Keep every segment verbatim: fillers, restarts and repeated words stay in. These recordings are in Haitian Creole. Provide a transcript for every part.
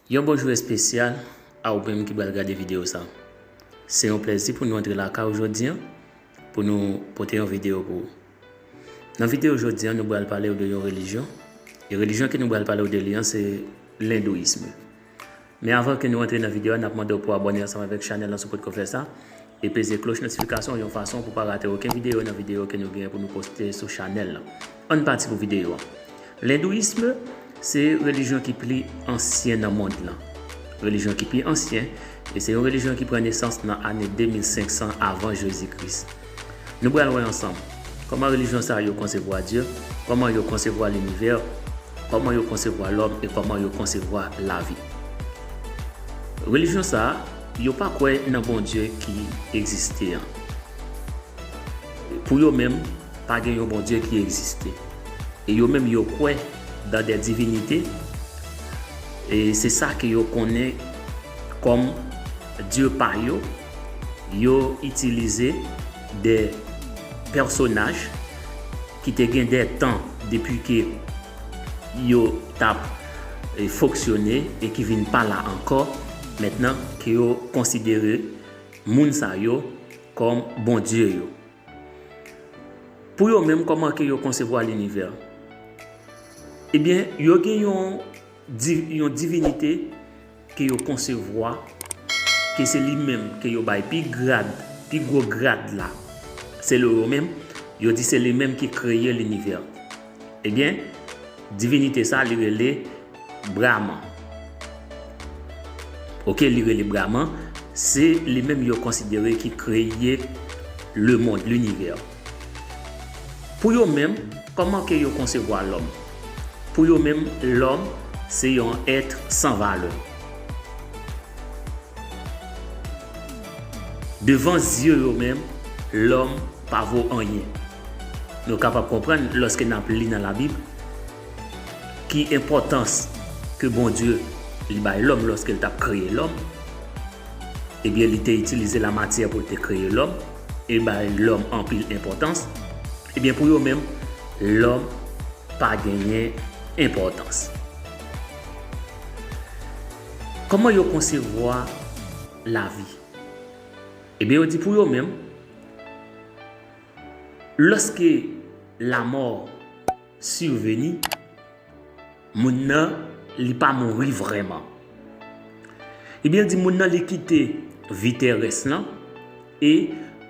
Yon bonjou espesyal a ou menm ki pral gade videyo sa. Se yon plèzi pou nou antre lakay ou jodi a, pou nou pote yon videyo pou ou. Nan videyo jodi a, nou pral pale w de yon relijyon. E relijyon ke nou pral pale w de li an, se lendouyism. Men avan ke nou antre nan videyo a, n ap mande w pou abòne ansanm avèk chanèl lan si w potko fè sa. E peze kloch notifikasyon yon fason pou pa rate okenn videyo nan videyo ke nou gen pou nou poste sou chanèl lan. Ann pati pou videyo a. Lendouyism se relijyon ki pli ansyen nan mond lan. Relijyon ki pi ansyen, e se yon relijyon ki pran nesans nan ane de mil senk san avan Jezi Kris. Nou pral wè ansanm kòman relijyon sa yo konsevwa Dye, kòman yo konsevwa linivè, kòman yo konsevwa lòm e kòman yo konsevwa lavi. Relijyon sa a, yo pa kwè nan Bondye ki egziste an. Pou yo menm, pa gen yon Bondye ki egziste. E yo menm, yo kwè dans des divinités. E se sa ke yo konnen kòm dye pa yo. Yo itilize de pèsonaj ki te gen de tan depi ke yo t ap, e, fonksyone e ki vin pa la ankò, mentnan ke yo konsidere moun sa yo kòm bondye yo. Pou yo menm, kòman ke yo konsevwa linivè? Ebyen, yo gen yon di-, yon divinite ke yo konsevwa, ke se li menm ke yo bay pi grad, pi gwo grad la. Selon yo menm, yo di se li menm ki kreye linivè. Ebyen, divinite sa, li rele Brahman. Oke, li rele Brahman, se li menm yo konsidere ki kreye lemonn, linivè. Pou yo menm, kòman ke yo konsevwa lòm? Pou yo menm, lòm se yon èt san valè. Devan zye yo menm, lòm pa vo anyen. Nou kapab konprann lòske n ap li nan Labib ki enpòtans ke Bondye li bay lòm lòske l t ap kreye lòm. Ebyen, li te itilize lamatyè pou l te kreye lòm, e bay lòm anpil enpòtans. Ebyen, pou yo menm, lòm pa genyen enpòtans. Kòman yo konsevwa lavi? Ebyen, yo di pou yo menm, lòske lamò sivveni, moun nan, li pa mouri vrèman. Ebyen, yo di moun nan, li kite vi terès lan e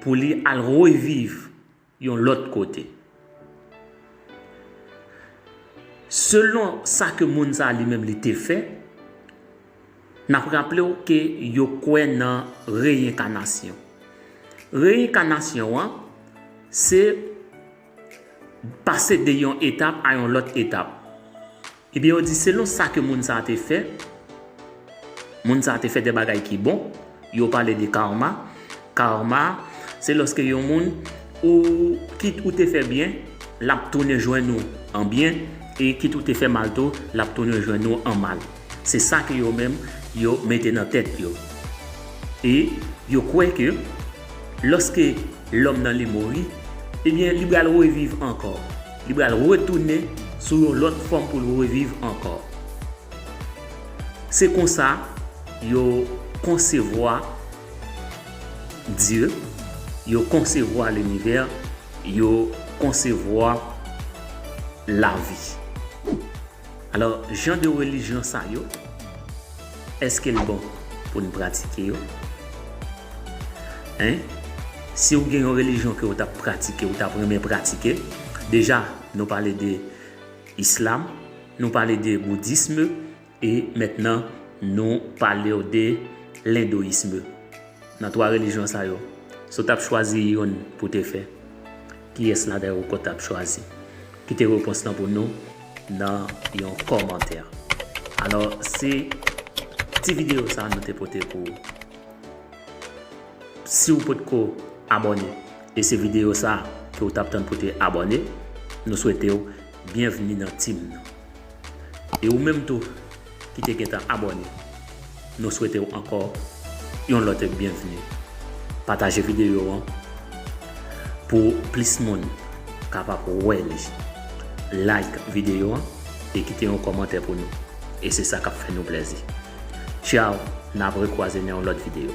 pou li al reviv yon lòt kote. Selon sa ke moun sa a li menm li te fè, n ap raple w ke yo kwè nan reyenkanasyon. Reyenkanasyon an, se pase de yon etap a yon lòt etap. Ebyen, yo di selon sa ke moun sa a te fè, moun sa a te fè de bagay ki bon, yo pale de karma. Karma, se lòske yon moun, ou, kit ou te fè byen, l ap tounen jwenn ou an byen, e kit ou te fè mal tou, l ap tounen jwenn ou an mal. Se sa ke yo menm, yo mete nan tèt yo. E yo kwè ke lòske lòm nan li mouri, ebyen, li pral reviv ankò. Li pral retounen sou yon lòt fòm pou l reviv ankò. Se konsa yo konsevwa Dye, yo konsevwa linivè, yo konsevwa lavi. Alò, jan de relijyon sa yo, èske l bon pou n pratike yo? Hein? Si w gen yon relijyon ke w t ap pratike, w t ap renmen pratike, deja, nou pale de islam, nou pale de boudism, e mentnan, nou pale w de lendoyism. Nan twa relijyon sa yo, si w t ap chwazi youn pou te fè, kiyès ladan yo ke w t ap chwazi? Kite repons lan pou nou nan yon kòmantè. Alò, se ti videyo sa a nou te pote pou ou. Si w potko abòne, e se videyo sa a ke w t ap tann pou te abòne, nou swete w byenvni nan team nan. E ou menm tou ki te gentan abòne, nou swete w ankò yon lòt byenvni. Pataje videyo an pou plis moun kapab wè li. Like videyo an e kite yon kòmantè pou nou. E se sa k ap fè nou plèzi. Tchaw, n ap rekwaze nan yon lòt videyo.